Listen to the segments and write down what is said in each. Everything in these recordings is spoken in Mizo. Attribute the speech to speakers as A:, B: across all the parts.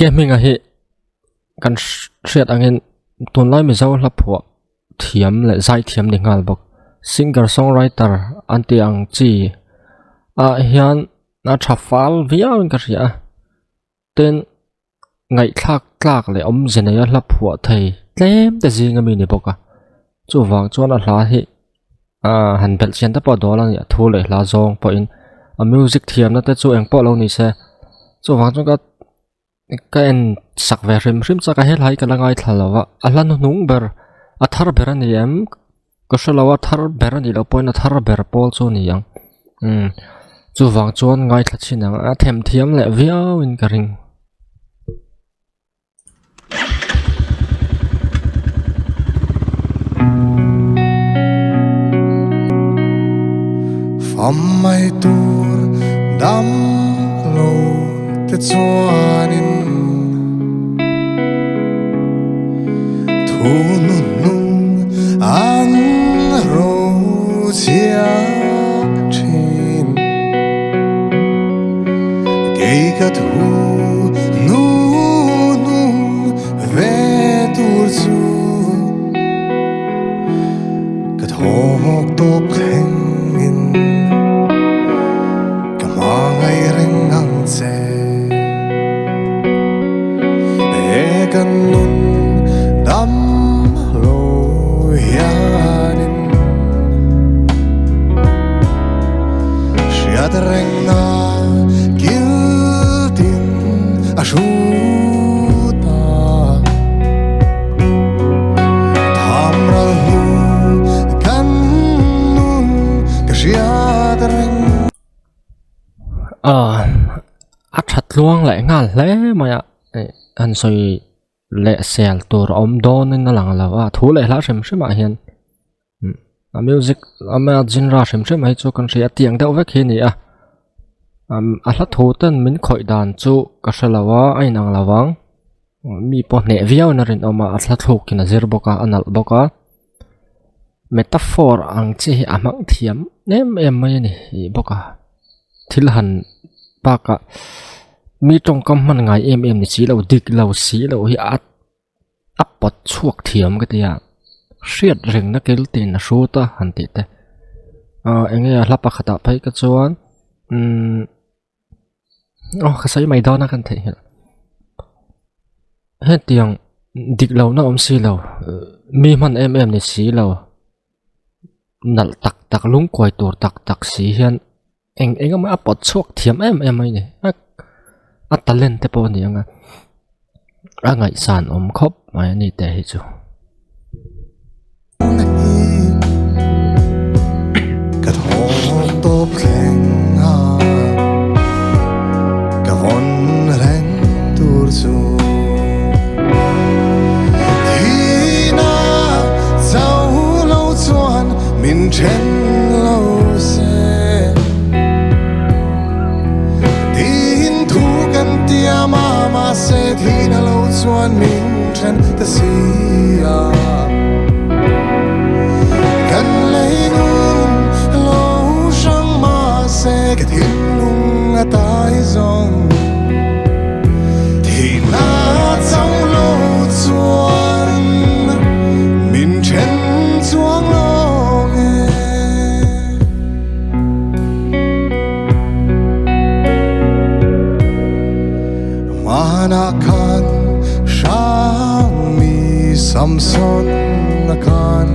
A: Ke hminga hi kan hriat angin tunlai Mizo hla phuah thiam leh zai thiam ni nghal bawk. Singer songwriter an tih ang chi ah hian a tha fal viau in ka hria a tin ngaihthlak tlak leh awmze neia hla phuah thei tlem te zing ami ni bawk a chuvang chuan a hla hi ahh han belh chian te pawh a dawl a ni a thu leh hla zawng pawhin a music thiamna te chu engpawh lo ni se chuvang chuan ka ka en sak ve hrim hrim chak a helai ka la ngaithla lo a a hla hnuhnung ber a thar ber a ni em ka hre lo a thar ber a nih loh pawhin a thar ber pawl chu a ni ang umm chuvang chuan ngaithla chin ang a themthiam leh viau in ka ring.
B: Fam mai tur dam lo te chuanin Thu nun nung an ro chhia thin Kei ka thu nu nung ve tur chu Ka thawk tawp thlengin ka hmangaih reng ang che. He kan nun dam lo hianin hriat rengna kil tin a hrut a. Tham ral hnu kan nun ka hriat reng.
A: Ah, a tha tluang leh nghal hle mai a, eh han sawi leh sel tur a awm dawnin a lang lo a, thu leh hla hrim hrim ah hian a music a genre hrim hrim hi chu kan hria a tiang deuh vek hi a ni a, a hla thu ten min khawih dan chu ka hre lo a, a inang lo ang mi pawh hneh viau in a rinawm a, a thla thluk in a zir bawk a, a nalh bawk a. Metaphor ang chi hi a hmang thiam em em mai a ni tih bawk a thil han bakah mi tawngkam hman ngai em em ni si lo dik lo si lo hi a a pawt chhuak thiam ka ti a hriat rengna kil tin a hrut a han tih te ah eng nge a hla pakhatah phei ka chuan umm aw ka sawi mai dawn a kan theih nghilh hetiang dik lo na awm si lo mi hman em em ni si lo nalh tak tak lungkuai tur tak tak si hian eng eng emaw a pawt chhuak thiam em em mai a ni a talent te pawh a ni ang a a ngaihsan awm khawp mai a ni teh hi chu.
B: Ka thawk tawp thleng a ka vawn reng tur chu Thihna cho lo chuan min then lo se Tin thu kan tiam a mahse thihna lo chuan min then ta si a Kan lei nun lo hrang mahse ka thinlung a tai zawng Thihna cho lo chuan min then chuang lo nge. Hmanah khan hrangmi Samson a khan.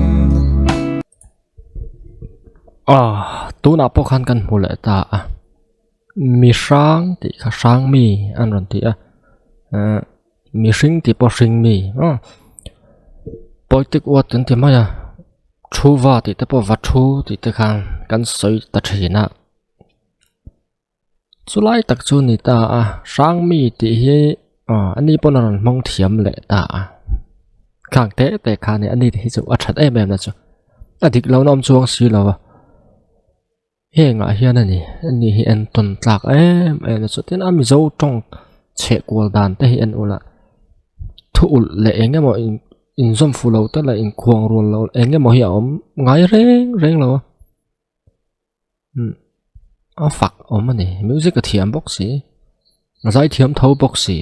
A: Ah, tunah pawh khan kan hmu leh ta a. Mi hrang tih kha hrangmi an rawn ti a. Eh, mi hring tih pawh hringmi aw. Politic word kan ti mai a. Thu va tih te pawh va thu tih te khan kan sawi ta thin a. Chu lai tak chu ni ta a hrang mi tih hi aw ani pawn a rawn hmang thiam leh ta a khang te te kha a ni ani te hi chu a that em em na chu a dik lo na awm chuang si lo a hengah hian a ni ani hi en tawn tlak em em a chu tin a mizo tawng chheh kual dan te hi en ula thu ulh leh eng emaw in inzawm fuh lo te leh inkhuang rual lo eng emaw hi a awm ngai reng reng lo a. Umm a fak awm a ni music a thiam bawk si a zai thiam tho bawk si.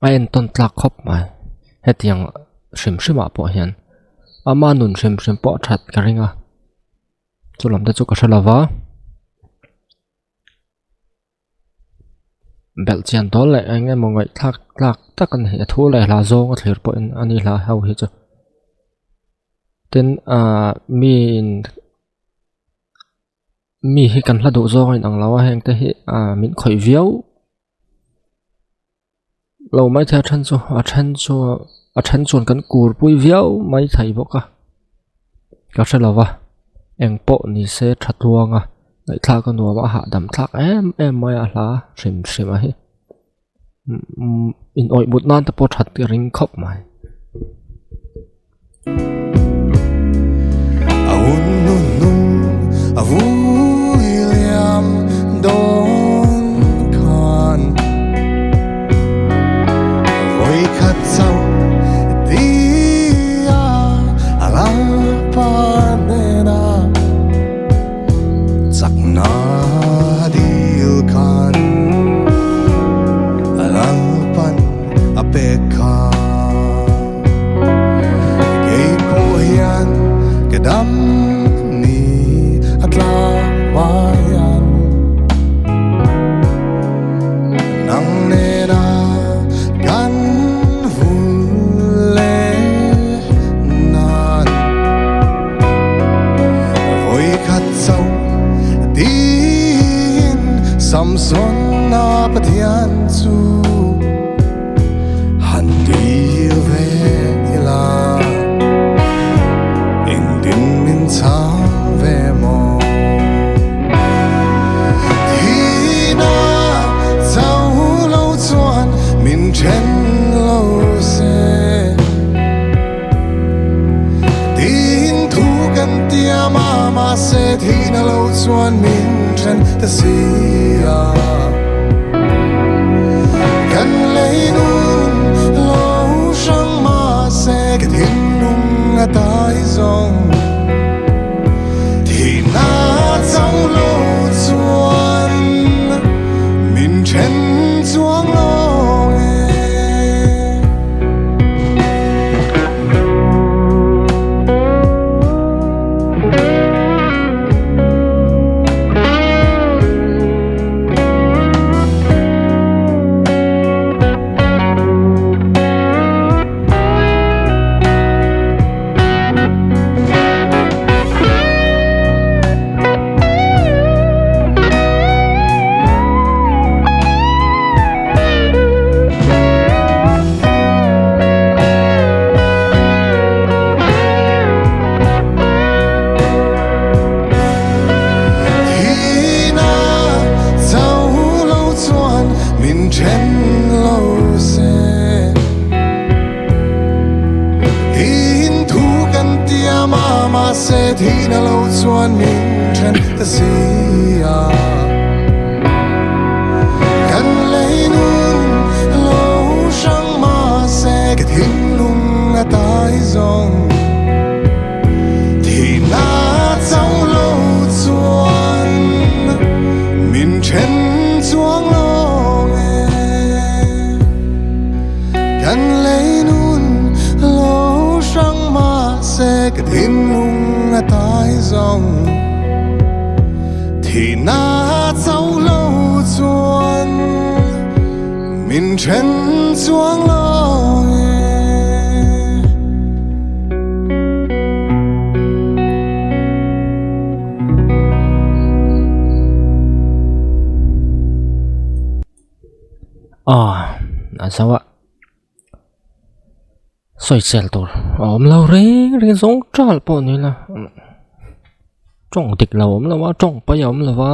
A: A entawn tlak khawp mai hetiang hrim hrim ah pawh hian ama nun hrim hrim pawh a that ka ring a chu lam te chu ka hre lova belh chian dawl leh eng emaw ngaihthlak tlak tak a ni a thu leh hla zawng a thlir pawhin a ni hla ho hi chu tin ahh miin. Mi hi kan hla duh zawng a inang lo a heng te hi ah min khawih viau lo maithei a then chu a then chu a then chuan kan kur pui viau maithei bawk a ka hre lo va eng pawh ni se tha tluang a ngaihthlak a nuam a hahdam thlak em em mai a hla hrim hrim a hi in awih mut nan te pawh that ka ring khawp mai.
B: A hun nun nung a vui liam dawn khan Vawi khat chauh tia a lalpa hnena Chakna dil khan a lalpan a pek kha. Kei pawh hian ka dam ni a tlak hma hian nang nena kan vul leh nan. Vawi khat chauh tiin Samson a Pathian chu han dil ve ila engtin min chhang ve maw? Thihna chauh lo chuan min then lo se. Tin thu kan tiam a mahse thihna lo chuan min then ta si a. Kan lei nun lo hrang mahse ka thinlung a tai zawng. Thihna chauh lo chuan min then chuang lo e. Thihna chauh lo chuan min then lo se. Tin thu kan tiam a mahse thihna lo chuan min then ta si a. Kan lei nun lo hrang mahse ka thinlung a tai zawng. Thihna chauh lo chuan min then chuang lo nge. Kan lei nun lo hrang mahse ka thinlung a tai zawng. Thihna chauh lo chuan min then chuang lo nge.
A: Aw a zo a sawisel tur a awm lo reng reng zawng tal pawh ni ila tawng dik lo a awm lo a tawng pai a awm lo a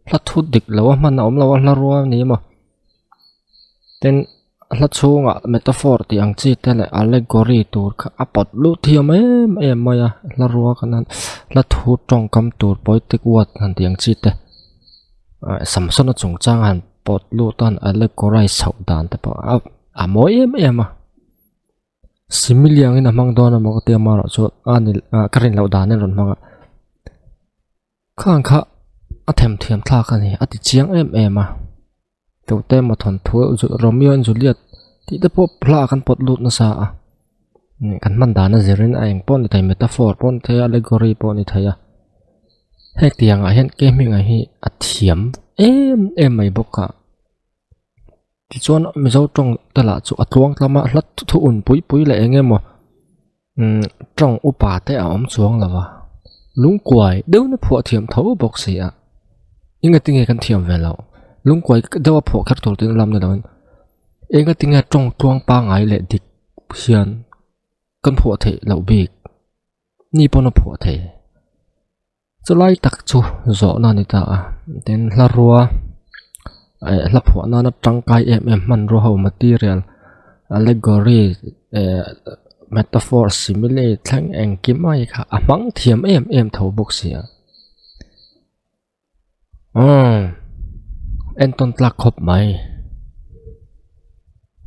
A: hla thu dik lo a hman a awm lo a hla rua a ni emaw tin hla chhungah metaphor tih ang chi te leh allegory tur kha a pawt luh thiam em em mai a hla rua khan hla thu tawngkam tur poetic word han tih ang chi te. Samsona chungchang han pawt lut a allegorize chhoh dan te pawh a a mawi em em a simile angin a hmang dawn emaw ka tia amaherawh chu a ni ah ka rin loh danin a rawn hmang a khang kha a themthiam thlak a ni a ti chiang em em a tute emaw thawnthu Romeo and Juliet. Tih te pawh hla ah kan pawt lut nasa a kan hman dan a zirin a eng pawh a ni thei metaphor pawh a ni thei a allegory pawh a ni thei a hetiang ah hian ke hming ah hi a thiam em em mai bawk a tichuan mizo tawng te lah chu a tluang tlam a hla thu un pui pui leh eng emaw umm tawng upa te a awm chuang lo va lungkuai deuh na phuah thiam tho bawk si a enga tinge kan thiam ve loh lungkuai deuh a phuah kher tur te lam ni lo in enga tinge tawng tluang pangai leh dik hian kan phuah theih loh bik ni pawn a phuah thei. Chulai tak chu zawhna a ni ta a tin hla rua eh hla phuah nana tangkai em em hmanrua ho material allegory eh metaphor simile thleng engkim mai kha a hmang thiam em em tho bawk si a umm entawn tlak khawp mai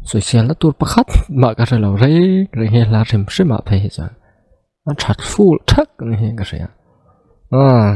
A: sawisel na tur pakhat mah ka hre lo reng reng hi hla hrim hrim ah phei hi chuan. A that ful thak ni hi ka hria. Ah.